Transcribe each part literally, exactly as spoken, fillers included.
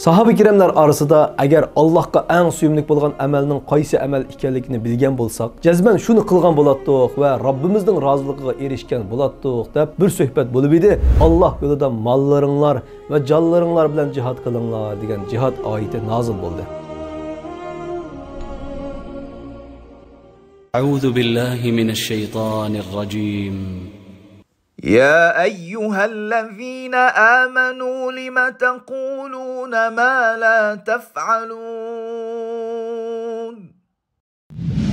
ساھابە كىراملار ئارىسىدا ئەگەر ئاللاھقا ئەڭ سۆيۈملۈك بولغان ئەمەلنىڭ قايسى ئەمەل ئىكەنلىكىنى بىلگەن بولساق، جەزمەن شۇنى قىلغان بولاتتۇق ۋە رەببىمىزنىڭ رازىلىقىغا ئېرىشكەن بولاتتۇق، دەپ بىر سۆھبەت بولۇپ ئىدى. ئاللاھ يولىدا ماللىرىڭلار ۋە جانلىرىڭلار بىلەن جىھاد قىلىڭلار دېگەن جىھاد ئايىتى نازىل بولدى. أعوذ بالله من الشيطان الرجيم. يا أيها الذين آمنوا لم تقولون ما لا تفعلون.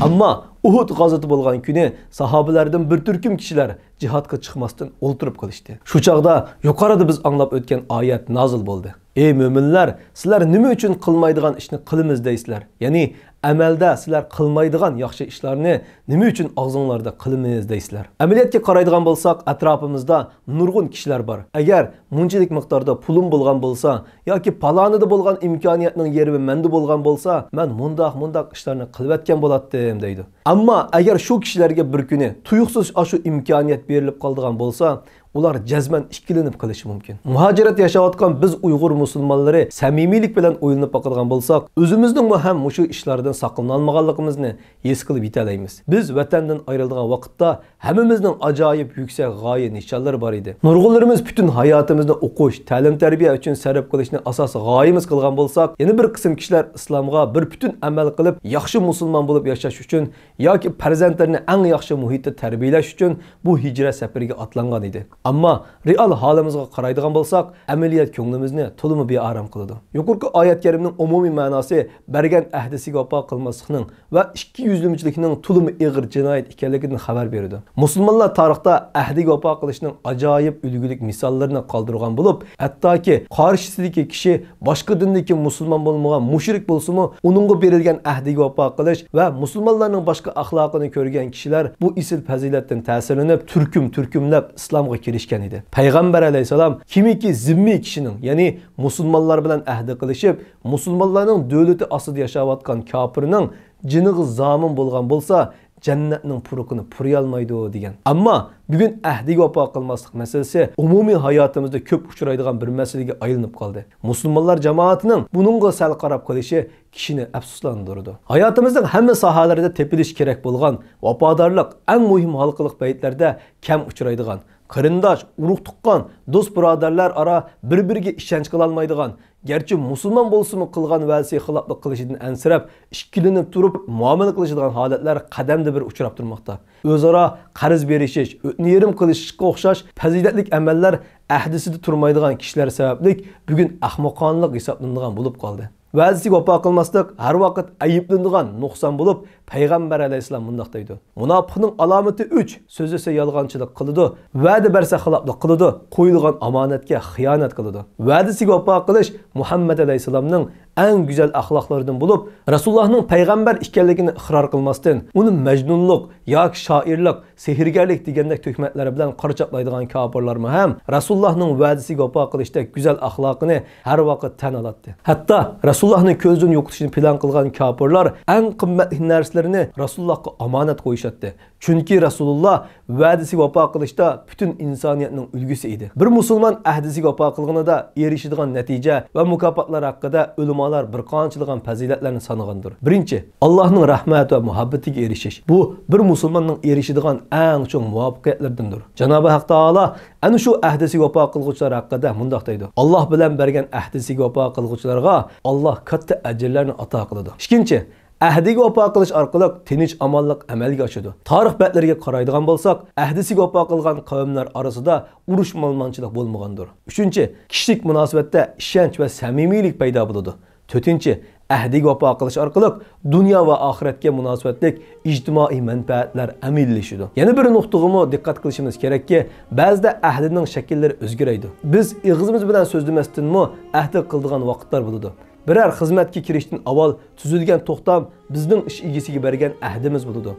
ئەمما ئۇھۇد غازۋىتى بولغان كۈنى ساھابىلەردىن بىر تۈركۈم كىشىلەر جىھادقا چىقماستىن ئولتۇرۇپ قېلىشتى. شۇ چاغدا يۇقىرىدا بىز ئاڭلاپ ئۆتكەن ئايەت نازىل بولدى. ئى مۆمىنلەر، سىلەر نېمە ئۈچۈن قىلمايدىغان ئىشنى قىلىمىز دەيسىلەر؟ يەنى ئەمەلدە سىلەر قىلمايدىغان ياخشى ئىشلارنى نېمە ئۈچۈن ئاغزىڭلاردا قىلىمىز دەيسىلەر؟ ئەمەلىيەتكە قارايدىغان بولساق، ئەتراپىمىزدا نۇرغۇن كىشىلەر بار. ئەگەر مۇنچىلىك مىقداردا پۇلۇم بولغان بولسا ياكى پالانىدا بولغان ئىمكانىيەتنىڭ يېرىمى مەندە بولغان بولسا، مەن مۇنداق، مۇنداق ئىشلارنى قىلىۋەتكەن بولاتتىم، دەيدۇ. ئەمما ئەگەر شۇ كىشىلەرگە بىر كۈنى تۇيۇقسىز ئاشۇ ئىمكانىيەت بېرىلىپ قالىدىغان بولسا، ئۇلار جەزمەن ئىككىلىنىپ قېلىشى مۇمكىن. مۇھاجىرەتتە ياشاۋاتقان بىز ئۇيغۇر مۇسۇلمانلىرى سەمىمىيلىك بىلەن ئويلىنىپ باقىدىغان بولساق، ئۆزىمىزنىڭمۇ ھەم مۇشۇ ئىشلاردىن ساقلىنالمىغانلىقىمىزنى ھېس قىلىپ يېتەلەيمىز. بىز ۋەتەندىن ئايرىلىدىغان ۋاقىتتا ھەممىمىزنىڭ ئاجايىپ يۈكسەك غايە نىشانلىرى بار ئىدى. نۇرغۇنلىرىمىز پۈتۈن ھاياتىمىزنى ئوقۇش، تەلىم-تەربىيە ئۈچۈن سەرپ قىلىشنى ئاساسىي غايىمىز قىلغان بولساق، يەنە بىر قىسىم كىشىلەر ئىسلامغا بىر پۈتۈن ئەمەل قىلىپ، ياخشى مۇسۇلمان بولۇپ ياشاش ئۈچۈن ياكى پەرزەنتلىرىنى ئەڭ ياخشى مۇھىتتا تەربىيەلەش ئۈچۈن بۇ ھىجرەت سەپىرىگە ئاتلانغان ئىدى. ئەمما رېئال ھالىمىزغا قارايدىغان بولساق، ئەمەلىيەت كۆڭلىمىزنى تولىمۇ بىئارام قىلىدۇ. يۇقىرىقى ئايەت كەرىمنىڭ ئومۇمىي مەناسى بەرگەن ئەھدىسىگە ۋاپا قىلماسلىقنىڭ ۋە ئىككى يۈزلىمىچىلىكنىڭ تولىمۇ ئېغىر جىنايەت ئىكەنلىكىدىن خەۋەر بېرىدۇ. مۇسۇلمانلار تارىختا ئەھدىگە ۋاپا قىلىشنىڭ ئاجايىپ ئۈلگىلىك مىساللىرىنى قالدۇرغان بولۇپ، ھەتتاكى قارشىسىدىكى كىشى باشقا دىندىكى مۇسۇلمان بولمىغان مۇشرىك بولسىمۇ، ئۇنىڭغا بېرىلگەن ئەھدىگە ۋاپا قىلىش ۋە مۇسۇلمانلارنىڭ باشقا ئەخلاقىنى كۆرگەن كىشىلەر بۇ ئېسىل پەزىلەتتىن تەسىرلىنىپ، تۈركۈم-تۈركۈملەپ ئىسلامغا كىرىشكەن ئىدى. پەيغەمبەر ئەلەيھىسسالام كىمكى زىممىي كىشىنىڭ، يەنى مۇسۇلمانلار بىلەن ئەھدى قىلىشىپ، مۇسۇلمانلارنىڭ دۆلىتى ئاستىدا ياشاۋاتقان كاپىرنىڭ جېنىغا زامىن بولغان بولسا، جەننەتنىڭ پۇرىقىنى پۇرىيالمايدۇ، دېگەن. ئەمما بۈگۈن ئەھدىگە ۋاپا قىلماسلىق مەسىلىسى ئومۇمىي ھاياتىمىزدا كۆپ ئۇچرايدىغان بىر مەسىلىگە ئايلىنىپ قالدى. مۇسۇلمانلار جامائىتىنىڭ بۇنىڭغا سەل قاراپ قېلىشى كىشىنى ئەپسۇسلاندۇرىدۇ. ھاياتىمىزنىڭ ھەممە ساھەلىرىدە تېپىلىشى كېرەك بولغان ۋاپادارلىق ئەڭ مۇھىم ھالقىلىق پەيتلەردە كەم ئۇچرايدىغان، قېرىنداش، ئۇرۇق-تۇغقان، دوست-بۇرادەرلەر ئارا بىر-بىرىگە ئىشەنچ قىلالمايدىغان، گەرچە مۇسۇلمان بولسىمۇ قىلغان ۋەدىسىگە خىلاپلىق قىلىشىدىن ئەنسىرەپ، ئىككىلىنىپ تۇرۇپ مۇئامىلە قىلىشىدىغان ھالەتلەر قەدەمدە بىر ئۇچراپ تۇرماقتا. ئۆزئارا قەرز بېرىشىش، ئۆتنە يېرىم قىلىشىشقا ئوخشاش پەزىلەتلىك ئەمەللەر ئەھدىسىدە تۇرمايدىغان كىشىلەر سەۋەبلىك بۈگۈن ئەخمىقانىلىق ھېسابلىنىدىغان بولۇپ قالدى. ۋەدىسىگە ۋاپا قىلماسلىق ھەر ۋاقىت ئەيىبلىنىدىغان نۇقسان بولۇپ، پەيغەمبەر ئەلەيھىسسالام مۇنداق دەيدۇ: مۇناپىقنىڭ ئالامىتى ئۈچ، سۆزلىسە يالغانچىلىق قىلىدۇ، ۋەدە بەرسە خىلاپلىق قىلىدۇ، قويۇلغان ئامانەتكە خىيانەت قىلىدۇ. ۋەدىسىگە ۋاپا قىلىش مۇھەممەد ئەلەيھىسسالامنىڭ ئەڭ گۈزەل ئەخلاقلىرىدىن بولۇپ، رەسۇلۇللاھنىڭ پەيغەمبەر ئىكەنلىكىنى ئىقرار قىلماستىن، ئۇنى مەجنۇنلۇق ياكى شائىرلىق، سېھىرگەرلىك دېگەندەك تۆھمەتلەر بىلەن قارا چاپلايدىغان كاپىرلارمۇ ھەم رەسۇلۇللاھنىڭ ۋەدىسىگە ۋاپا قىلىشتەك گۈزەل ئەخلاقىنى ھەر ۋاقىت تەن ئالاتتى. ھەتتا رەسۇلۇللاھنىڭ كۆزىدىن يوقىتىشنى پىلان قىلغان كاپىرلار ئەڭ قىممەتلىك نەرسىلىرىنى رەسۇلۇللاھقا ئامانەت قويۇشاتتى. چۈنكى رەسۇلۇللاھ ۋەدىسىگە ۋاپا قىلىشتا پۈتۈن ئىنسانىيەتنىڭ ئۈلگىسى ئىدى. بىر مۇسۇلمان ئەھدىسىگە ۋاپا قىلغىنىدا ئېرىشىدىغان نەتىجە ۋە مۇكاپاتلار ھەققىدە ئۆلىمالار بىر قانچىلىغان پەزىلەتلەرنى سانىغاندۇر. بىرىنچى، ئاللاھنىڭ رەھمەت ۋە مۇھەببىتىگە ئېرىشىش. بۇ بىر مۇسۇلماننىڭ ئېرىشىدىغان ئەڭ چوڭ مۇۋەپپەقىيەتلىرىدىندۇر. جانابى ھەق تائالا ئەنە شۇ ئەھدىسىگە ۋاپا قىلغۇچىلار ھەققىدە مۇنداق دەيدۇ: ئاللاھ بىلەن بەرگەن ئەھدىسىگە ۋاپا قىلغۇچىلارغا ئاللاھ كاتتا ئەجىرلەرنى ئاتا قىلىدۇ. ئىككىنچى، ئەھدىگە ۋاپا قىلىش ئارقىلىق تىنچ-ئامانلىق ئەمەلگە ئاشىدۇ. تارىخ بەتلىرىگە قارايدىغان بولساق، ئەھدىسىگە ۋاپا قىلغان قەۋملەر ئارىسىدا ئۇرۇش-مالىمانچىلىق بولمىغاندۇر. ئۈچىنچى، كىشىلىك مۇناسىۋەتتە ئىشەنچ ۋە سەمىمىيلىك پەيدا بولىدۇ. تۆتىنچى، ئەھدىگە ۋاپا قىلىش ئارقىلىق دۇنيا ۋە ئاخىرەتكە مۇناسىۋەتلىك ئىجتىمائىي مەنپەئەتلەر ئەمەلىيلىشىدۇ. يەنە بىر نۇقتىغىمۇ دىققەت قىلىشىمىز كېرەككى، بەزىدە ئەھدىنىڭ شەكىللىرى ئۆزگىرەيدۇ. بىز ئېغىزىمىز بىلەن سۆزلىمەستىنمۇ ئەھدى قىلىدىغان ۋاقىتلار بولىدۇ. بىرەر خىزمەتكە كىرىشتىن ئاۋۋال تۈزۈلگەن توختام بىزنىڭ ئىش ئىگىسىگە بەرگەن ئەھدىمىز بولىدۇ.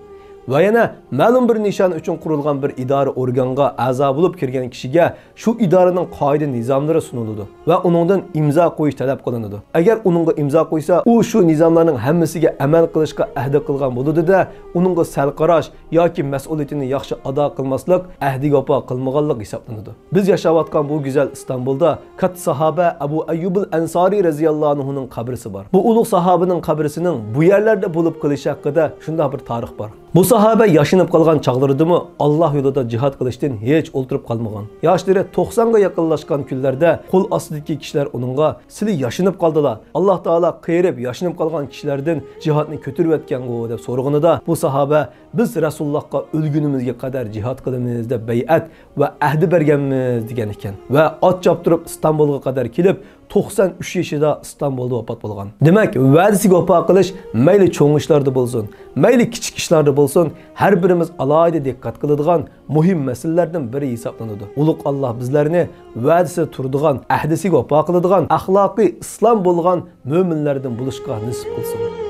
ۋە يەنە مەلۇم بىر نىشان ئۈچۈن قۇرۇلغان بىر ئىدارە ئورگانغا ئەزا بولۇپ كىرگەن كىشىگە شۇ ئىدارىنىڭ قائىدە-نىزاملىرى سۇنۇلىدۇ ۋە ئۇنىڭدىن ئىمزا قويۇش تەلەپ قىلىنىدۇ. ئەگەر ئۇنىڭغا ئىمزا قويسا، ئۇ شۇ نىزاملارنىڭ ھەممىسىگە ئەمەل قىلىشقا ئەھدە قىلغان بولىدۇ-دە، ئۇنىڭغا سەل قاراش ياكى مەسئۇلىيىتىنى ياخشى ئادا قىلماسلىق ئەھدىگە ۋاپا قىلمىغانلىق ھېسابلىنىدۇ. بىز ياشاۋاتقان بۇ گۈزەل ئىستانبۇلدا كاتتا ساھابە ئەبۇ ئەييۇبۇل ئەنسارى رەزىياللاھۇ ئەنھۇنىڭ قەبرىسى بار. بۇ ئۇلۇغ ساھابىنىڭ قەبرىسىنىڭ بۇ يەرلەردە بولۇپ قېلىشى ھەققىدە شۇنداق بىر تارىخ بار. بۇ ساھابە ياشىنىپ قالغان چاغلىرىدىمۇ ئاللاھ يولىدا جىھاد قىلىشتىن ھېچ ئولتۇرۇپ قالمىغان. ياشلىرى توقسانغا يېقىنلاشقان كۈنلەردە قول ئاستىدىكى كىشىلەر ئۇنىڭغا، «سىلى ياشىنىپ قالدىلا، ئاللاھ تائالا قېرىپ ياشىنىپ قالغان كىشىلەردىن جىھادنى كۆتۈرۈۋەتكەنغۇ؟» دەپ سورىغىنىدا، بۇ ساھابە، «بىز رەسۇلۇللاھقا ئۆلگىنىمىزگە قەدەر جىھاد قىلىمىز دەپ بەيئەت ۋە ئەھدە بەرگەنمىز» دېگەن ئىكەن. ۋە ئات چاپتۇرۇپ ئىستانبۇلغا قەدەر كېلىپ، توقسان ئۈچ يېشىدا ئىستانبۇلدا ۋاپات بولغان. دېمەك، ۋەدىسىگە ۋاپا قىلىش مەيلى چوڭ ئىشلاردا بولسۇن، مەيلى كىچىك ئىشلاردا بولسۇن، ھەر بىرىمىز ئالاھىدە دىققەت قىلىدىغان مۇھىم مەسىلىلەردىن بىرى ھېسابلىنىدۇ. ئۇلۇغ ئاللاھ بىزلەرنى ۋەدىسىدە تۇرىدىغان، ئەھدىسىگە ۋاپا قىلىدىغان، ئەخلاقى ئىسلام بولغان مۆمىنلەردىن بولۇشقا نېسىپ قىلسۇن.